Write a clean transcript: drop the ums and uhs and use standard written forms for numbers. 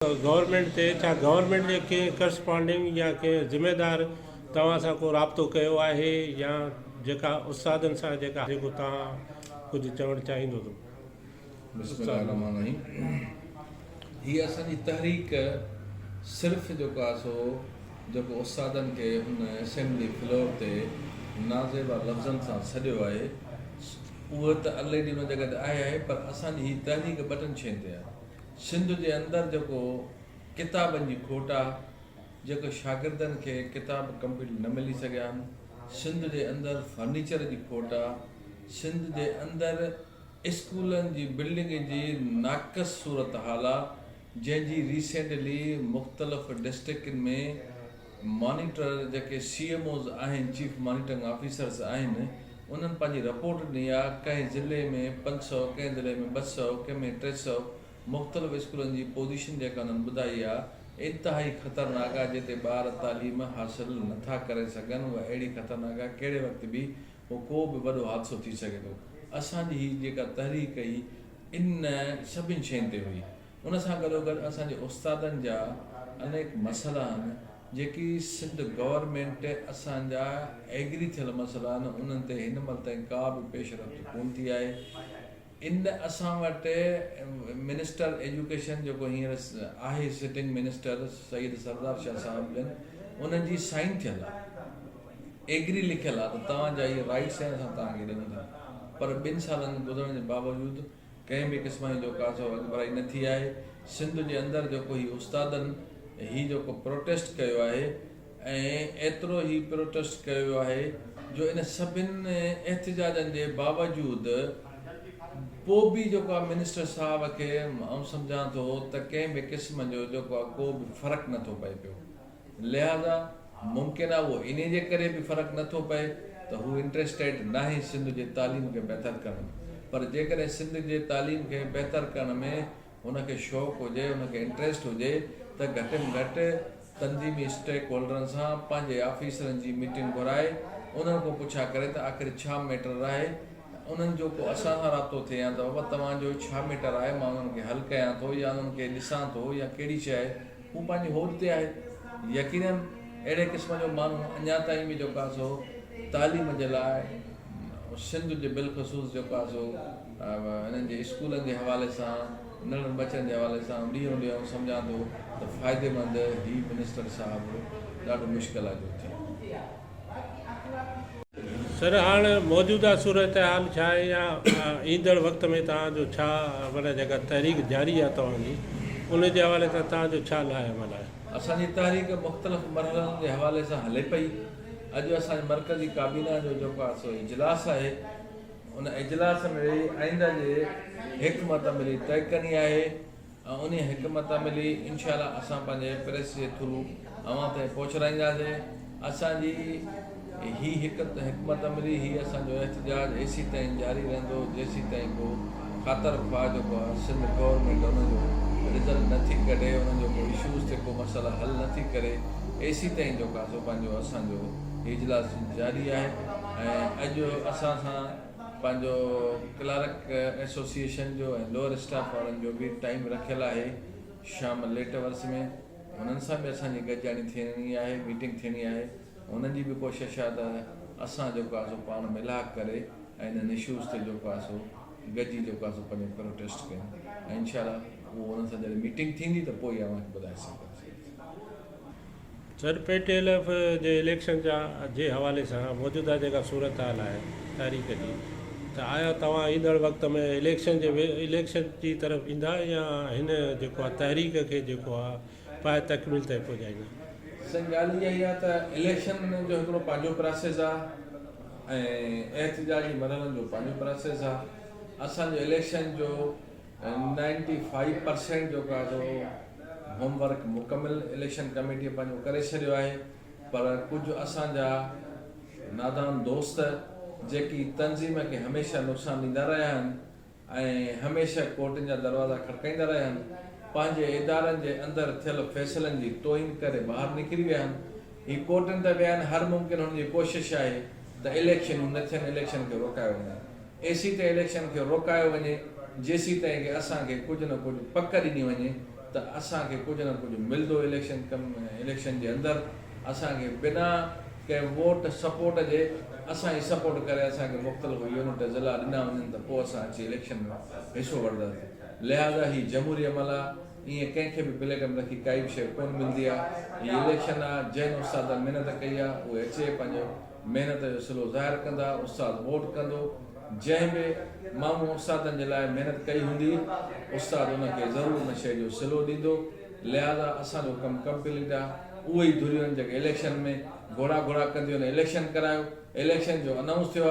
Government تي ڇا government جي ڪنهن ڪرسپانڊنگ يا ڪنهن ذميدار توهان سان ڪو رابطو ڪيو آهي يا جيڪا استادن سان جيڪا جيڪو توهان ڪجهه چوڻ چاهيندو ته بسم الله الرحمٰن الرحيم هي اسان جي تحريڪ صرف جيڪو آهي سو جيڪو استادن کي هن اسيمبلي فلور تي نازيبا لفظن سان سڏيو آهي اهو ته الريڊي ان جڳهه تي آهي آهي پر اسان جي هي تحريڪ ٻه ٽن شين تي آهي سنڌ جي اندر جيڪو ڪتابن جي کوٽ آ، جيڪو شاگردن کي ڪتاب ڪمپليٽ نه ملي سگهيا آهن، سنڌ جي اندر فرنيچر جي کوٽ آ، سنڌ جي اندر اسڪولن جي بلڊنگ جي ناقص صورتحال آ، جنهن جي ريسينٽلي مختلف ڊسٽرڪٽن ۾ مانيٽر جيڪي سي ايم اوز آهن چيف مانيٽرنگ آفيسرز آهن انهن پنهنجي رپورٽ ڏني آ ڪنهن ضلعي ۾ 500 ڪنهن ضلعي ۾ 200 ڪنهن ۾ 300 مختلف اسڪولن جي پوزيشن جيڪا انهن ٻڌائي آ انتهائي خطرناڪ آ جتي ٻار تعليم حاصل نٿا ڪري سگهن اها اهڙي خطرناڪ آ ڪهڙي وقت به هو ڪو به وڏو حادثو ٿي سگهي ٿو اسان جي هي جيڪا تحريڪ هئي ان سڀن شين تي هئي. ان سان گڏوگڏ اسان جي استادن جا انيڪ مسئلا آهن جيڪي سنڌ گورنمينٽ اسان جا ايگري ٿيل مسئلا آهن انهن تي هن مهل تائين ڪا به پيش رفت ڪونه ٿي آهي ان اسان وٽ منسٽر ايجوڪيشن جيڪو هينئر آهي سٽنگ منسٽر سيد سردار شاهه صاحب جن انهن جي سائن ٿيل آهي ايگري لکيل آهي ته توهان جا اهي رائٽس آهن اسان توهان کي ڏيون ٿا پر ٻن سالن گذرڻ جي باوجود ڪنهن به قسم جي جو ڪا سو اڳڀرائي نه ٿي آهي، سنڌ جي اندر جيڪو هي استادن هي جيڪو پروٽيسٽ ڪيو آهي ۽ ايترو هي پروٽيسٽ ڪيو ويو آهي جو ان سڀن احتجاجن جي باوجود پو به جيڪو آهي منسٽر صاحب کي آئون سمجهان ٿو ته ڪنهن به قسم جو جيڪو آهي ڪو به فرق نه ٿو پئي پيو. لهٰذا ممڪن آهي اهو انهي جي ڪري به فرق نه ٿو پئي ته هو انٽريسٽيڊ ناهي سنڌ جي تعليم کي بهتر ڪرڻ ۾ پر جيڪڏهن سنڌ جي تعليم کي بهتر ڪرڻ ۾ هن کي شوق هجي هن کي انٽريسٽ هجي ته گهٽ ۾ گهٽ تنظيمي اسٽيڪ هولڊرن سان پنهنجي آفيسرن جي ميٽنگ گهرائي انهن کان پڇا ڪري ته آخر ڇا ميٽر آهي انهن جو ڪو اسان سان رابطو ٿئي يا ته بابا توهان جو ڇا ميٽر آهي مان انهن کي حل ڪيان ٿو يا انهن کي ڏسان ٿو يا ڪهڙي شيء آهي هو پنهنجي هوڏ تي آهي. يقيناً اهڙي قسم جو ماڻهو اڃا تائين به جيڪو آهي سو تعليم جي لاء سنڌ جي بالخصوص جيڪو آهي سو انهن جي اسڪولن جي حوالي سان ننڍن ٻچن جي حوالي سان ڏينهون ڏينهن آئون سمجهان ٿو ته فائديمند هي منسٽر صاحب ڏاڍو مشڪل آهي جو ٿئي. سر هاڻ موجوده صورتحال ڇا آهي يا ايندڙ وقت ۾ توهان جو ڇا معنيٰ جيڪا تحريڪ جاري آهي توهان جي ان جي حوالي سان توهان جو ڇا لاء عمل آهي؟ اسان جي تحريڪ مختلف مرحلن جي حوالي سان هلي پئي. اڄ اسان جي مرڪزي ڪابينا جو جيڪو آهي سو اجلاس آهي. ان اجلاس ۾ ويهي آئنده جي حڪمت عملي طئي ڪرڻي آهي. ۽ انهيء حڪمت عملي انشاء الله اسان پنهنجي پريس جي ٿرو اوهان تائين پهچرائينداسين. اسان جي هي حڪمت عملي، هي اسان جو احتجاج ايسيتائين جاري رهندو جيسيتائين ڪو خاطر خواهه جيڪو آهي سنڌ گورنمينٽ ان جو رزلٽ نه ٿي ڪڍي، ان جو ڪو اشوز تي ڪو مسئلا حل نه ٿي ڪري ايسيتائين جيڪو آهي سو پنهنجو اسان جو هي اجلاس جاري آهي ۽ اڄ اسان سان پنهنجو ڪلارڪ ايسوسيئيشن جو ۽ لوئر اسٽاف وارن جو به ٽائيم رکيل آهي شام ليٽ اورس ۾ انهن سان به اسان جي گڏجاڻي ٿيڻي آهي ميٽنگ ٿيڻي آهي انهن جي به ڪوشش آهي ته اسان جيڪو آهي سو پاڻ ملاق ڪري ۽ انهن اشوز تي جيڪو آهي سو گڏجي جيڪو آهي سو پنهنجو پروٽيسٽ ڪيون ۽ انشاء الله اهو انهن سان جڏهن ميٽنگ ٿيندي ته پوء ئي اوهان کي ٻڌائي سگهنداسين. سر پي ٽي ايل ايف جي اليڪشن جا جي حوالي سان موجوده جيڪا صورتحال آهي تحريڪ جي ته آيا توهان ايندڙ وقت ۾ اليڪشن جي اليڪشن جي طرف ايندا يا هن جيڪو آهي تحريڪ کي جيڪو آهي پايه تڪميل تائين پهچائيندا. سائين ڳالهه اها ئي آهي ته اليڪشن جو هڪڙو پنهنجو پراسيس آهي ۽ احتجاجي مرحلن جو پنهنجو پراسيس آهي اسان جو اليڪشن جو نائنٽي فائيو پرسينٽ جيڪو آهي سو هوم ورڪ مڪمل اليڪشن ڪميٽيء پنهنجو ڪري ڇڏيو آهي پر ڪجهه اسان جا نادان دوست جيڪي تنظيم کي هميشه نقصان ڏيندا رهيا آهن ۽ هميشه ڪورٽن جا دروازا کڙڪائيندا رهيا آهن پنهنجي ادارن جي اندر ٿيل فيصلن جي توهين ڪري ٻاهر نڪري ويا آهن هي ڪورٽن ته ويا آهن هر ممڪن هن جي ڪوشش آهي ته اليڪشنون نه ٿين اليڪشن کي روڪايو وڃي. ايسيتائين اليڪشن کي روڪايو وڃي جيسيتائين ڪي اسان کي ڪجهه نه ڪجهه پڪ ڏني وڃي ته اسان کي ڪجهه نه ڪجهه ملندو اليڪشن ڪم اليڪشن جي اندر اسان کي بنا ڪنهن ووٽ سپورٽ جي اسان جي سپورٽ ڪري اسان کي مختلف يونٽ ضلعا ڏنا وڃن ته پوء اسان اچي اليڪشن ۾ حصو وٺنداسين لهٰذا هي جمهوري عمل آ ائين ڪنهن کي به پليٽ ۾ رکي ڪائي به شيء ڪونه ملندي آ هي اليڪشن آ جنهن استادن محنت ڪئي آ اهي اچي پنهنجو محنت جو صلو ظاهر ڪندا استاد ووٽ ڪندو جنهن به مامو استادن جي لاء محنت ڪئي هوندي استاد ان کي ضرور ان شيء جو صلو ڏيندو لهٰذا اسان جو ڪم ڪمپليٽ آ اهي ئي ڌريون آهن جيڪي اليڪشن ۾ گهوڙا گهوڙا ڪنديون آهن اليڪشن ڪرايو اليڪشن جو انائونس ٿيو آ.